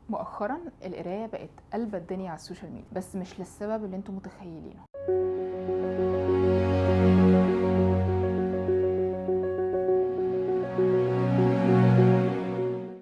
مؤخرا القراية بقت قلب الدنيا على ال social media، بس مش للسبب اللي انتم متخيلينه.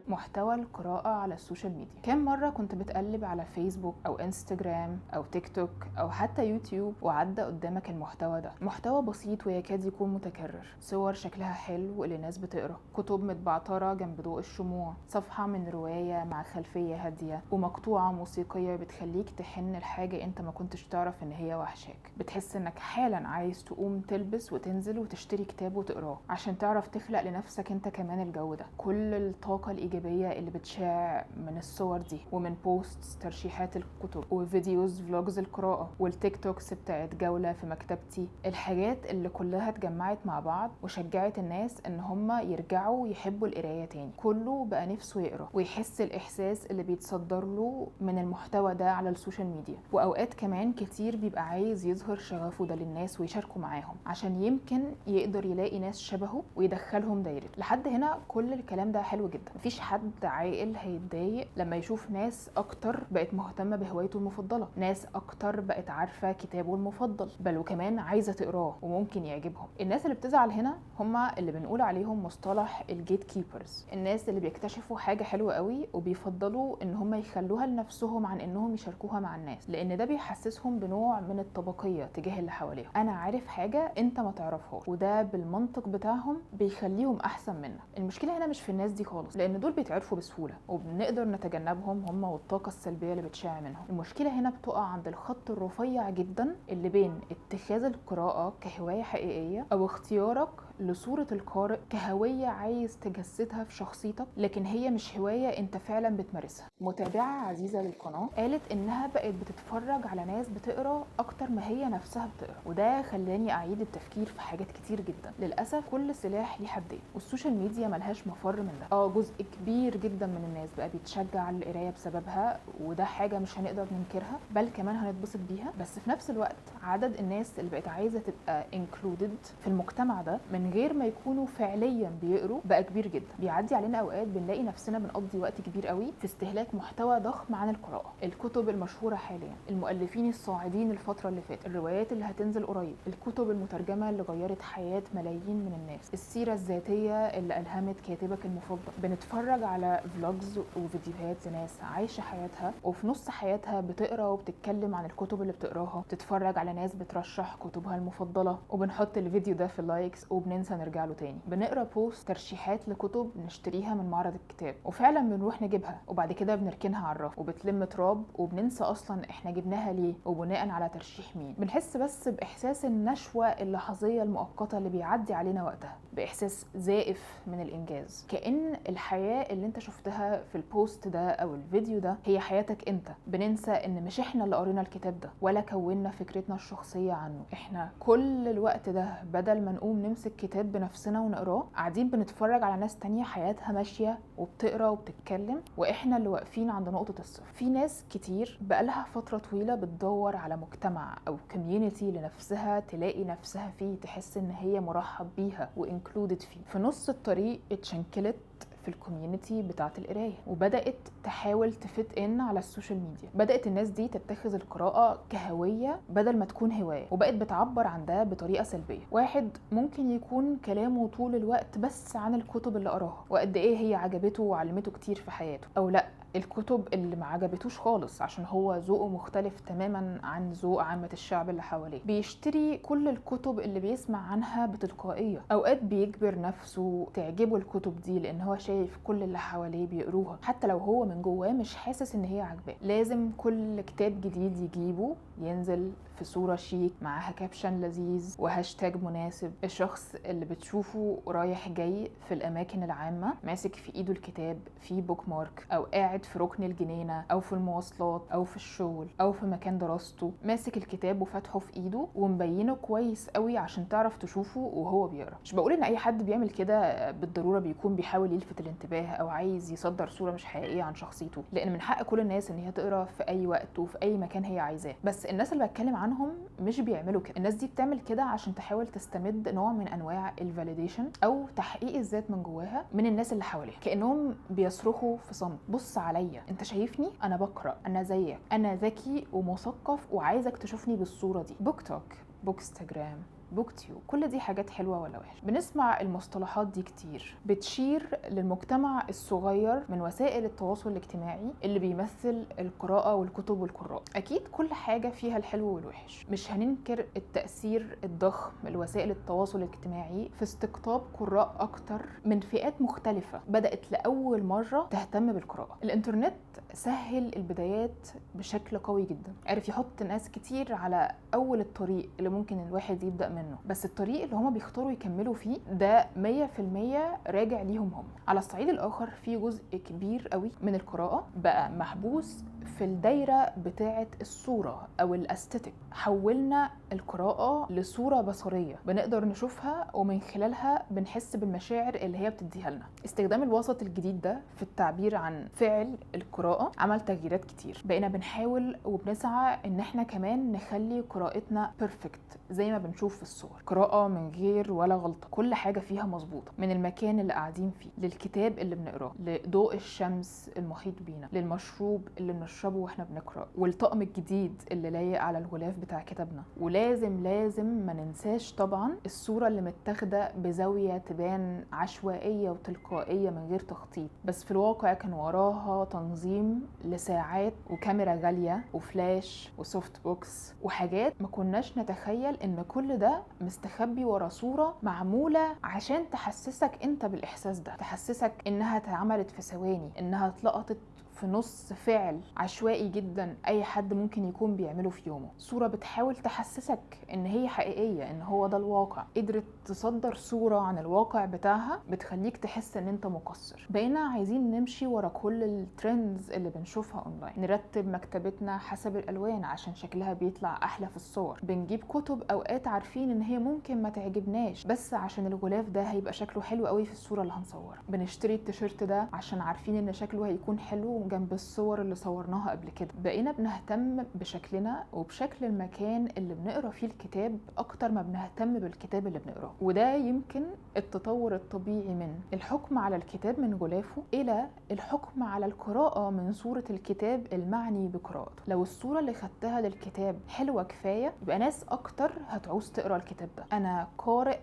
محتوى القراءة على ال social media، كم مرة كنت بتقلب على فيسبوك أو انستجرام أو تيك توك أو حتى يوتيوب وعدى قدامك المحتوى ده؟ محتوى بسيط ويكاد يكون متكرر، صور شكلها حلو اللي الناس بتقرا، كتب متبعترة جنب ضوء الشموع، صفحة من رواية مع خلفية هادية، ومقطوعة موسيقية بتخليك تحن الحاجة انت ما كنتش تعرف ان هي وحشاك. بتحس انك حالا عايز تقوم تلبس وتنزل وتشتري كتاب وتقراه عشان تعرف تخلق لنفسك انت كمان الجو ده. كل الطاقة الإيجابية اللي بتشع من الصور دي ومن posts ترشيحات الكتب و videos vlogs القراءة وال TikToks بتاعت جولة في مكتبتي، الحاجات اللي كلها اتجمعت مع بعض وشجعت الناس ان هم يرجعوا يحبوا القراية تاني. كله بقى نفسه يقرأ ويحس الإحساس اللي بيتصدر له من المحتوى ده على ال social media. وأوقات كمان كتير بيبقى عايز يظهر شغفه ده للناس ويشاركوا معاهم عشان يمكن يقدر يلاقي ناس شبهه ويدخلهم دايرته. لحد هنا كل الكلام ده حلو جدا، مفيش حد عاقل هيتضايق لما يشوف ناس اكتر بقت مهتمة بهوايته المفضلة، ناس اكتر بقت عارفه كتابه المفضل، بل وكمان عايزه تقراه وممكن يعجبهم. الناس اللي بتزعل هنا هما اللي بنقول عليهم مصطلح ال gatekeepers، الناس اللي بيكتشفوا حاجة حلوة قوي وبيفضلوا ان هما يخلوها لنفسهم عن انهم يشاركوها مع الناس، لان ده بيحسسهم بنوع من الطبقية تجاه اللي حواليهم. انا عارف حاجة انت ما تعرفهاش، وده بالمنطق بتاعهم بيخليهم احسن منك. المشكلة هنا مش في الناس دي خالص، لان دول بيتعرفوا بسهولة وبنقدر نتجنبهم هم والطاقة السلبية اللي بتشع منهم. المشكلة هنا بتقع عند الخط الرفيع جدا اللي بين اتخاذ القراءة كهواية حقيقية او اختيارك لصورة القارئ كهوية عايز تجسدها في شخصيتك، لكن هي مش هواية انت فعلا بتمارسها. متابعة عزيزة للقناة قالت انها بقت بتتفرج على ناس بتقرا اكتر ما هي نفسها بتقرا، وده خلاني اعيد التفكير في حاجات كتير جدا. للأسف كل سلاح ليه حدين، وال social media ملهاش مفر من ده. جزء كبير جدا من الناس بقى بيتشجع على القراية بسببها، وده حاجة مش هنقدر ننكرها، بل كمان هنتبسط بيها. بس في نفس الوقت عدد الناس اللي بقت عايزة تبقى included في المجتمع ده من غير ما يكونوا فعليا بيقروا بقى كبير جدا. بيعدي علينا اوقات بنلاقي نفسنا بنقضي وقت كبير قوي في استهلاك محتوى ضخم عن القراءة، الكتب المشهورة حاليا، المؤلفين الصاعدين الفترة اللي فاتت، الروايات اللي هتنزل قريب، الكتب المترجمة اللي غيرت حياة ملايين من الناس، السيرة الذاتية اللي الهمت كاتبك المفضل. بنتفرج على vlogs وفيديوهات لناس عايشه حياتها وفي نص حياتها بتقرا وبتتكلم عن الكتب اللي بتقراها، بتتفرج على ناس بترشح كتبها المفضلة، وبنحط الفيديو ده في ال likes وبننسى نرجع له تاني. بنقرا post ترشيحات لكتب نشتريها من معرض الكتاب وفعلا بنروح نجيبها، وبعد كده بنركنها على الرف وبتلم تراب وبننسى اصلا احنا جبناها ليه وبناء على ترشيح مين. بنحس بس باحساس النشوة اللحظيه المؤقتة اللي بيعدي علينا وقتها، باحساس زائف من الانجاز، كأن الحياة اللي انت شفتها في ال post ده او الفيديو ده هي حياتك انت. بننسى ان مش احنا اللي قرينا الكتاب ده ولا كونا فكرتنا الشخصية عنه. احنا كل الوقت ده بدل ما نقوم نمسك كتاب بنفسنا ونقراه، قاعدين بنتفرج على ناس تانية حياتها ماشية وبتقرا وبتتكلم، واحنا اللي واقفين عند نقطة الصفر. في ناس كتير بقالها فترة طويلة بتدور على مجتمع او community لنفسها تلاقي نفسها فيه، تحس ان هي مرحب بيها و included فيه. في نص الطريق اتشنكلت في ال community بتاعة القراية وبدأت تحاول ت fit in على ال social media. بدأت الناس دي تتخذ القراءة كهوية بدل ما تكون هواية، وبقت بتعبر عن ده بطريقة سلبية. واحد ممكن يكون كلامه طول الوقت بس عن الكتب اللي قراها وقد ايه هي عجبته وعلمته كتير في حياته، او لا الكتب اللي ما عجبتوش خالص عشان هو ذوقه مختلف تماما عن ذوق عامة الشعب اللي حواليه. بيشتري كل الكتب اللي بيسمع عنها بتلقائية، اوقات بيجبر نفسه تعجبه الكتب دي لان هو شايف كل اللي حواليه بيقروها، حتى لو هو من جواه مش حاسس ان هي عاجباه. لازم كل كتاب جديد يجيبه ينزل في صورة شيك معاها caption لذيذ وهاشتاج مناسب. الشخص اللي بتشوفه رايح جاي في الأماكن العامة ماسك في إيده الكتاب في bookmark، أو قاعد في ركن الجنينة أو في المواصلات أو في الشغل أو في مكان دراسته، ماسك الكتاب وفاتحه في إيده ومبينه كويس قوي عشان تعرف تشوفه وهو بيقرأ. مش بقول إن أي حد بيعمل كده بالضرورة بيكون بيحاول يلفت الانتباه أو عايز يصدر صورة مش حقيقية عن شخصيته، لأن من حق كل الناس إن هي تقرأ في أي وقت وفي أي مكان هي عايزاه. بس الناس اللي بتكلم عنهم عنهم مش بيعملوا كده. الناس دي بتعمل كده عشان تحاول تستمد نوع من انواع ال validation او تحقيق الذات من جواها من الناس اللي حواليها، كانهم بيصرخوا في صمت: بص عليا، انت شايفني، انا بقرا، انا زيك، انا ذكي ومثقف وعايزك تشوفني بالصورة دي. BookTok، Bookstagram، BookTube، كل دي حاجات حلوة ولا وحشة؟ بنسمع المصطلحات دي كتير، بتشير للمجتمع الصغير من وسائل التواصل الاجتماعي اللي بيمثل القراءة والكتب والقراء. اكيد كل حاجة فيها الحلو والوحش، مش هننكر التاثير الضخم لوسائل التواصل الاجتماعي في استقطاب قراء اكتر من فئات مختلفة بدات لاول مرة تهتم بالقراءة. الانترنت سهل البدايات بشكل قوي جدا، عرف يحط ناس كتير على اول الطريق اللي ممكن الواحد يبدا منه، بس الطريق اللي هما بيختاروا يكملوا فيه ده 100% راجع ليهم هم. على الصعيد الاخر في جزء كبير قوي من القراءة بقى محبوس في الدايرة بتاعة الصورة أو ال aesthetic. حولنا القراءة لصورة بصرية بنقدر نشوفها ومن خلالها بنحس بالمشاعر اللي هي بتديها لنا. استخدام الوسط الجديد ده في التعبير عن فعل القراءة عمل تغييرات كتير. بقينا بنحاول وبنسعى إن احنا كمان نخلي قراءتنا perfect زي ما بنشوف في الصور، قراءة من غير ولا غلطة، كل حاجة فيها مظبوطة، من المكان اللي قاعدين فيه للكتاب اللي بنقراه، لضوء الشمس المحيط بينا، للمشروب اللي بنشربه واحنا بنقرا، والطقم الجديد اللي لايق على الغلاف بتاع كتابنا. ولازم لازم ما ننساش طبعا الصورة اللي متاخده بزاوية تبان عشوائية وتلقائيه من غير تخطيط، بس في الواقع كان وراها تنظيم لساعات وكاميرا غالية و flash و soft box وحاجات ما كناش نتخيل ان كل ده مستخبي ورا صوره معمولة عشان تحسسك انت بالاحساس ده، تحسسك انها اتعملت في ثواني، انها اتلقطت في نص فعل عشوائي جدا اي حد ممكن يكون بيعمله في يومه. صورة بتحاول تحسسك ان هي حقيقية، ان هو ده الواقع، قدرت تصدر صورة عن الواقع بتاعها بتخليك تحس ان انت مقصر. بقينا عايزين نمشي ورا كل ال trends اللي بنشوفها اونلاين، نرتب مكتبتنا حسب الالوان عشان شكلها بيطلع احلى في الصور، بنجيب كتب اوقات عارفين ان هي ممكن ما تعجبناش بس عشان الغلاف ده هيبقى شكله حلو قوي في الصورة اللي هنصورها، بنشتري التيشيرت ده عشان عارفين ان شكله هيكون حلو جنب الصور اللي صورناها قبل كده. بقينا بنهتم بشكلنا وبشكل المكان اللي بنقرا فيه الكتاب اكتر ما بنهتم بالكتاب اللي بنقراه، وده يمكن التطور الطبيعي من الحكم على الكتاب من غلافه الى الحكم على القراءة من صورة الكتاب المعني بقراءته. لو الصورة اللي خدتها للكتاب حلوة كفاية يبقى ناس اكتر هتعوز تقرا الكتاب ده، انا قارئ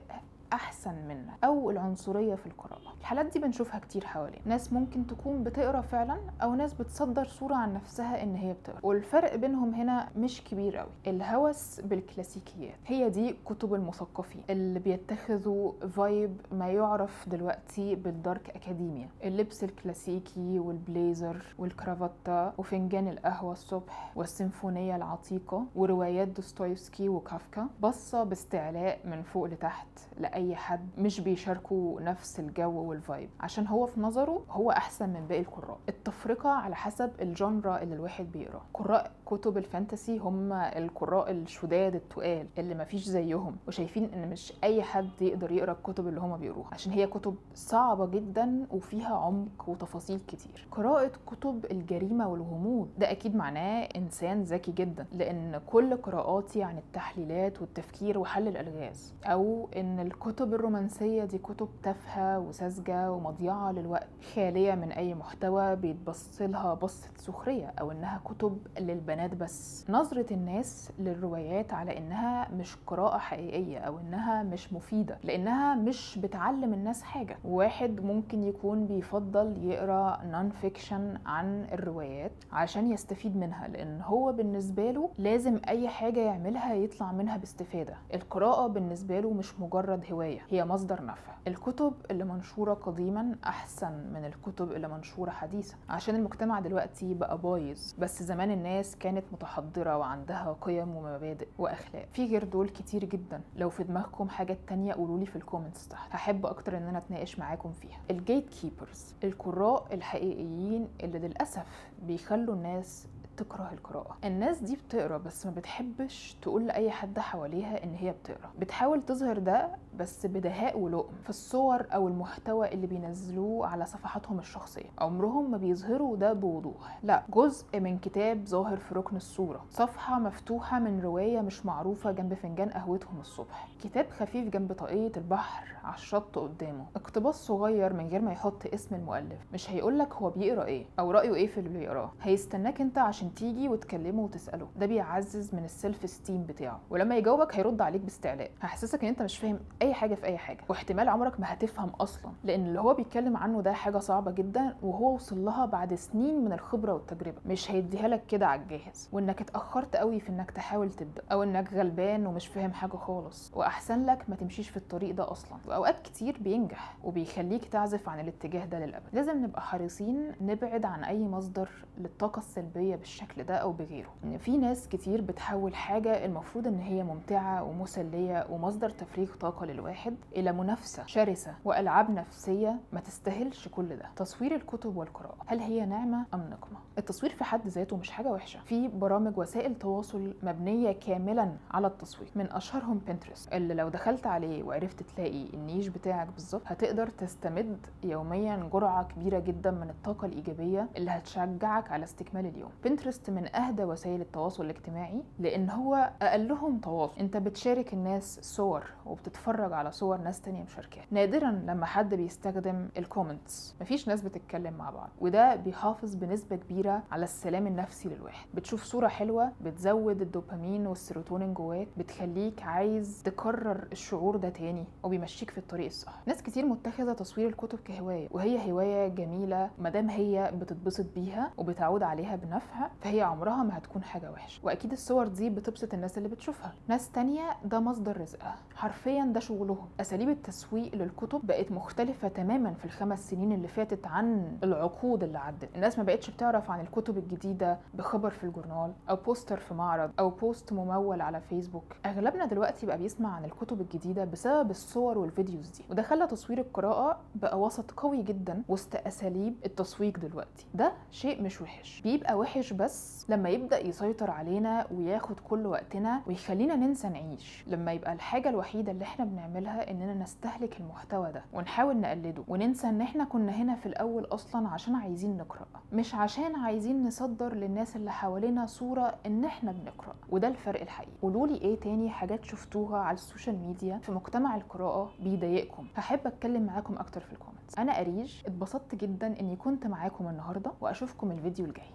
احسن منك. او العنصرية في القراءة، الحالات دي بنشوفها كتير حوالينا، ناس ممكن تكون بتقرا فعلا او ناس بتصدر صوره عن نفسها ان هي بتقرا، والفرق بينهم هنا مش كبير قوي. الهوس بالكلاسيكيات، هي دي كتب المثقفين اللي بيتخذوا vibe ما يعرف دلوقتي بال dark academia، اللبس الكلاسيكي والبليزر والكرافتة وفنجان القهوة الصبح والسيمفونيه العتيقة وروايات دوستويفسكي وكافكا، بصة باستعلاء من فوق لتحت لاي حد مش بيشاركوا نفس الجو وال vibe، عشان هو في نظره هو احسن من باقي القراء. التفرقة على حسب ال genre اللي الواحد بيقراه. قراء كتب ال fantasy هم القراء الشداد التقال اللي مفيش زيهم، وشايفين ان مش اي حد يقدر يقرا الكتب اللي هم بيقروها عشان هي كتب صعبة جدا وفيها عمق وتفاصيل كتير. قراءة كتب الجريمة والغموض ده اكيد معناه انسان ذكي جدا، لان كل قراءاتي عن التحليلات والتفكير وحل الالغاز، او ان الكتب الرومانسية دي كتب تافهة وساذجة ومضيعة للوقت، خالية من أي محتوى، بيتبصلها بصة سخرية، أو إنها كتب للبنات بس. نظرة الناس للروايات على إنها مش قراءة حقيقية أو إنها مش مفيدة لأنها مش بتعلم الناس حاجة. واحد ممكن يكون بيفضل يقرأ non-fiction عن الروايات عشان يستفيد منها، لأن هو بالنسبة له لازم أي حاجة يعملها يطلع منها باستفادة. القراءة بالنسبة له مش مجرد هواية، هي مصدر نفع. الكتب اللي منشورة قديما أحسن من الكتب اللي منشورة حديثا، عشان المجتمع دلوقتي بقى بايظ، بس زمان الناس كانت متحضرة وعندها قيم ومبادئ وأخلاق. في غير دول كتير جدا، لو في دماغكم حاجات تانية قولولي في ال comments تحت، هحب أكتر إن أنا أتناقش معاكم فيها. ال gatekeepers، القراء الحقيقيين اللي للأسف بيخلوا الناس بتكره القراءة. الناس دي بتقرا بس ما بتحبش تقول لأي حد حواليها إن هي بتقرا، بتحاول تظهر ده بس بدهاء ولؤم في الصور أو المحتوى اللي بينزلوه على صفحاتهم الشخصية. عمرهم ما بيظهروا ده بوضوح، لا، جزء من كتاب ظاهر في ركن الصورة، صفحة مفتوحة من رواية مش معروفة جنب فنجان قهوتهم الصبح، كتاب خفيف جنب طاقية البحر على الشط قدامه، اقتباس صغير من غير ما يحط اسم المؤلف. مش هيقولك هو بيقرا ايه او رأيه ايه في اللي بيقراه، هيستناك انت عشان تيجي وتكلمه وتسأله. ده بيعزز من ال self esteem بتاعه، ولما يجاوبك هيرد عليك باستعلاء، هيحسسك ان انت مش فاهم اي حاجة في اي حاجة، واحتمال عمرك ما هتفهم اصلا، لان اللي هو بيتكلم عنه ده حاجة صعبة جدا وهو وصل لها بعد سنين من الخبرة والتجربة، مش هيديها لك كده على الجاهز، وانك اتأخرت قوي في انك تحاول تبدأ، او انك غلبان ومش فاهم حاجة خالص، واحسن لك ما تمشيش في الطريق ده اصلا. واوقات كتير بينجح وبيخليك تعزف عن الاتجاه ده للأبد. لازم نبقى حريصين نبعد عن اي مصدر للطاقة السلبية بالشكل ده او بغيره. ان في ناس كتير بتحول حاجة المفروض ان هي ممتعة ومسلية ومصدر تفريغ طاقة للواحد الى منافسة شرسة والعاب نفسية ما تستاهلش كل ده. تصوير الكتب والقراءة، هل هي نعمة ام نقمة؟ التصوير في حد ذاته مش حاجة وحشة. في برامج وسائل تواصل مبنية كاملا على التصوير، من اشهرهم بنترست، اللي لو دخلت عليه وعرفت تلاقي ال niche بتاعك بالظبط هتقدر تستمد يوميا جرعة كبيرة جدا من الطاقة الإيجابية اللي هتشجعك على استكمال اليوم. بنترست من أهدى وسائل التواصل الاجتماعي لأن هو أقلهم تواصل، أنت بتشارك الناس صور وبتتفرج على صور ناس تانية مشاركاها. نادرا لما حد بيستخدم ال comments، مفيش ناس بتتكلم مع بعض، وده بيحافظ بنسبة كبيرة على السلام النفسي للواحد. بتشوف صورة حلوة بتزود الدوبامين والسيروتونين جواك، بتخليك عايز تكرر الشعور ده تاني، وبيمشيك في الطريق الصح. ناس كتير متخذة تصوير الكتب كهواية، وهي هواية جميلة مادام هي بتتبسط بيها وبتعود عليها بنفع، فهي عمرها ما هتكون حاجة وحشة، وأكيد الصور دي بتبسط الناس اللي بتشوفها. ناس تانية ده مصدر رزقها، حرفيا ده شغلهم. أساليب التسويق للكتب بقت مختلفة تماما في ال5 سنين اللي فاتت عن العقود اللي عدت. الناس ما بقتش بتعرف عن الكتب الجديدة بخبر في الجورنال أو poster في معرض أو post ممول على فيسبوك. أغلبنا دلوقتي بقى بيسمع عن الكتب الجديدة بسبب الصور وال videos دي، وده خلى تصوير القراءة بقى وسط قوي جدا وسط أساليب التسويق دلوقتي. ده شيء مش وحش، بيبقى وحش بس لما يبدأ يسيطر علينا وياخد كل وقتنا ويخلينا ننسى نعيش، لما يبقى الحاجة الوحيدة اللي احنا بنعملها إننا نستهلك المحتوى ده ونحاول نقلده وننسى إن احنا كنا هنا في الأول أصلا عشان عايزين نقرأ، مش عشان عايزين نصدر للناس اللي حوالينا صورة إن احنا بنقرأ. وده الفرق الحقيقي. قولولي ايه تاني حاجات شفتوها على ال social media في مجتمع القراءة بيضايقكم؟ هحب اتكلم معاكم اكتر في ال comments. انا اريج، اتبسطت جدا اني كنت معاكم النهارده، واشوفكم الفيديو الجاي.